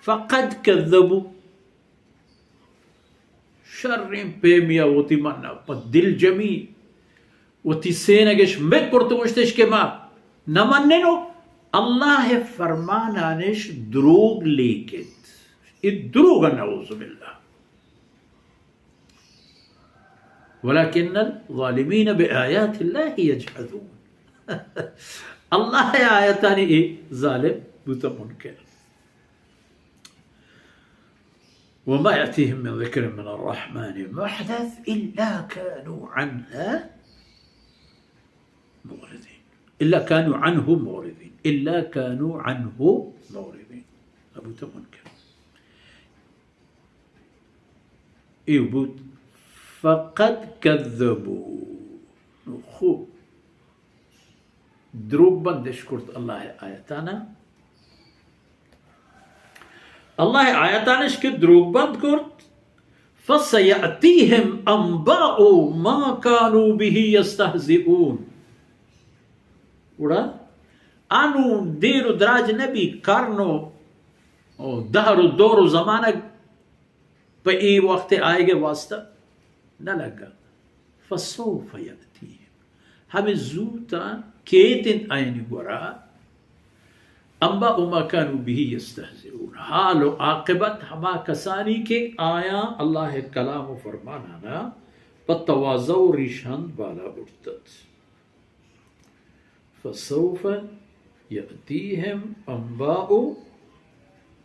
فقد کذبوا، شریں پیمیا وتی من پہ دل جمی وتی سینگش مک کرت و گوشتش کہ ما نہ مننو، اللہ فرمانانش دروگ لیکت۔ اے دروگ، نعوذ باللہ۔ ولكن الظالمين بآيات الله يجحدون۔ اللہ آیتانی اے ظالم بوتا منکر۔ وما يأتيهم من ذكر من الرحمن محدث إلا كانوا عنها معرضين۔ إلا كانوا عنه معرضين۔ إلا كانوا عنه معرضين۔ ابو تمنكر۔ اے بوت فقد کذبوا۔ خوب۔ دروگ بندش کرت اللہ آیتانا۔ اللہ آیتانش کہ دروگ بند کرت، فسیأتیہم انباء ما کانوا به یستہزئون۔ گڑا انو دیر و دراج نبی، کرن و، و دہر و دور و زمانگ پہ اے وقت آئیگ واسطہ نہ لگا۔ فسوف یأتیہم، ہمے زوتاں کیت انت آیانی گورا، انباء ما کانوا به یستہزئون، حال و عاقبت ہما کسانی کہ آیاں اللہ کلام و فرمانانا پہ تواضع و ریشہند بالا برتت۔ فسوف یأتیہم انباء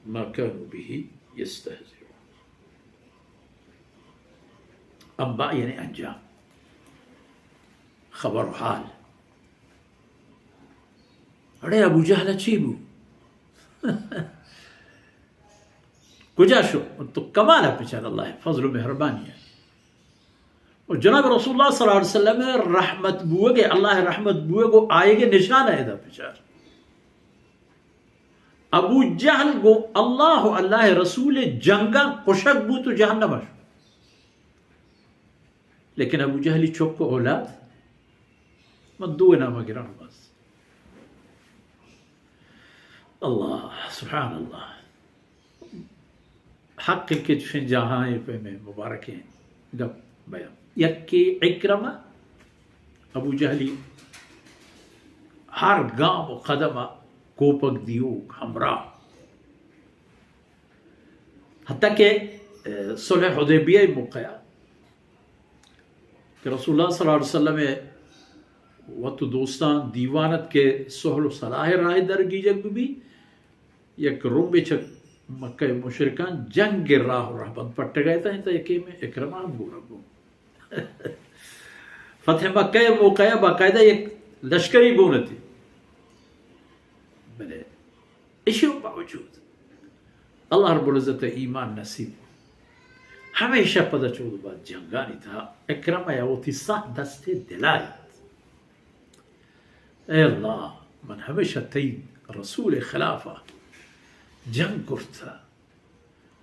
ما کانوا به یستہزئون۔ انباء یعنی انجام، خبر و حال۔ اڑے ابو جہل چی بو؟ کجا شو؟ تو کمال پچار اللہ فضل و مہربانی ہے۔ و جناب رسول اللہ صلی اللہ علیہ وسلم رحمت بوگ، اللہ رحمت بوگ و آئیگ نشان ہے ادا پچار۔ ابو جہل گو اللہ و اللہ رسول جنگا کشگ بوت و جہنم شو۔ لیکن ابو جہلی چک و اولاد، من دو نام گران بس۔ اللہ، سبحان اللہ۔ حق کہ چشیں جاہاں پہ میں مبارکیں گپ بیان۔ یکی عکرمہ، ابو جہلی ہر گام و قدم کوپگ دیوک ہمراہ۔ حتیٰ کہ، اے، صلح حدیبیہ موقع کہ رسول اللہ صلی اللہ علیہ وسلم وت و دوستان دیوان ات کہ صلح و صلاح راہ درگیجگ بہ بی، یک رمبے چہ مکہ مشرکان جنگ راہ و رہبند پٹگا ات، انت یکی میں عکرمہ ہم گورا گون۔ فتح مکہ موقع باقاعدہ یک لشکری گون ات۔ بلے ایشی باوجود اللہ رب العزت ایمان نصیب، ہمیشہ پدا چود بعد جنگانی تہا عکرمہ یا وتی ساہ دست دلائیت۔ اے اللہ، من ہمیشہ تئی رسول خلافا جنگ کرتا،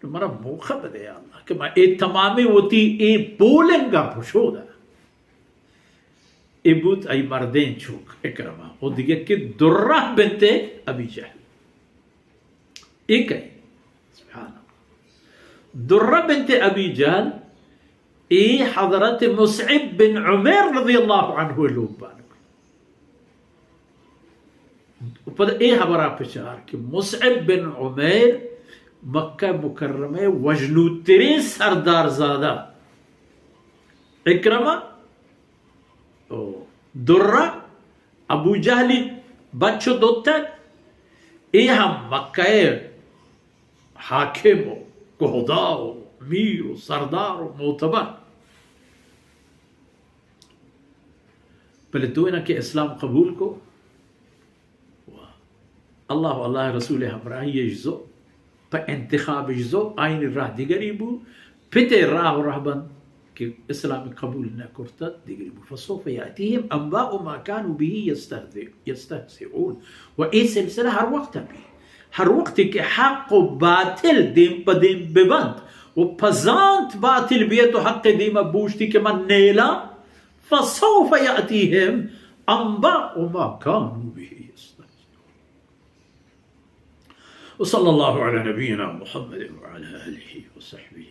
تو منا موقع بدے یا اللہ کہ من اے تمامیں وتی اے پولنگا پشودا۔ اے بوت ای مردین چوک عکرمہ و دیگہ کہ درہ بنت ابی جہل۔ اے کئے؟ سبحان اللہ۔ درہ بنت ابی جہل، اے حضرت مصعب بن عمیر رضی اللہ عنہ لوگ بانک۔ پد اے حبرا پچار کہ مصعب بن عمیر مکہ مکرمہ وژنوترین سردار زادہ عکرمہ، او، درہ، ابو جہلی بچ و دوتک، اے ہم مکہ حاکم و کہدا و میر و سردار و معتبر۔ بلے دوئنا کہ اسلام قبول کو، و اللہ و اللہ رسول ہمراہی اش زو، پہ انتخاب اش زو، آئین راہ دیگری بو، پت راہ و رہبند کہ اسلام قبول نہ کرتت دیگری بو۔ فسوف یأتیہم انباء ما کانوا به یستہزئ-، یستہزئون۔ و اے سلسلہ ہر وقت بی، ہر وقت کہ حق و باطل دیم پہ دیم ببند و پزانت باطل بیت و حق دیما بوشتی کہ من نیلاں، فسوف یأتیہم انباء ما کانوا به یستہزئون۔ وصلى الله على نبينا محمد وعلى آله وصحبه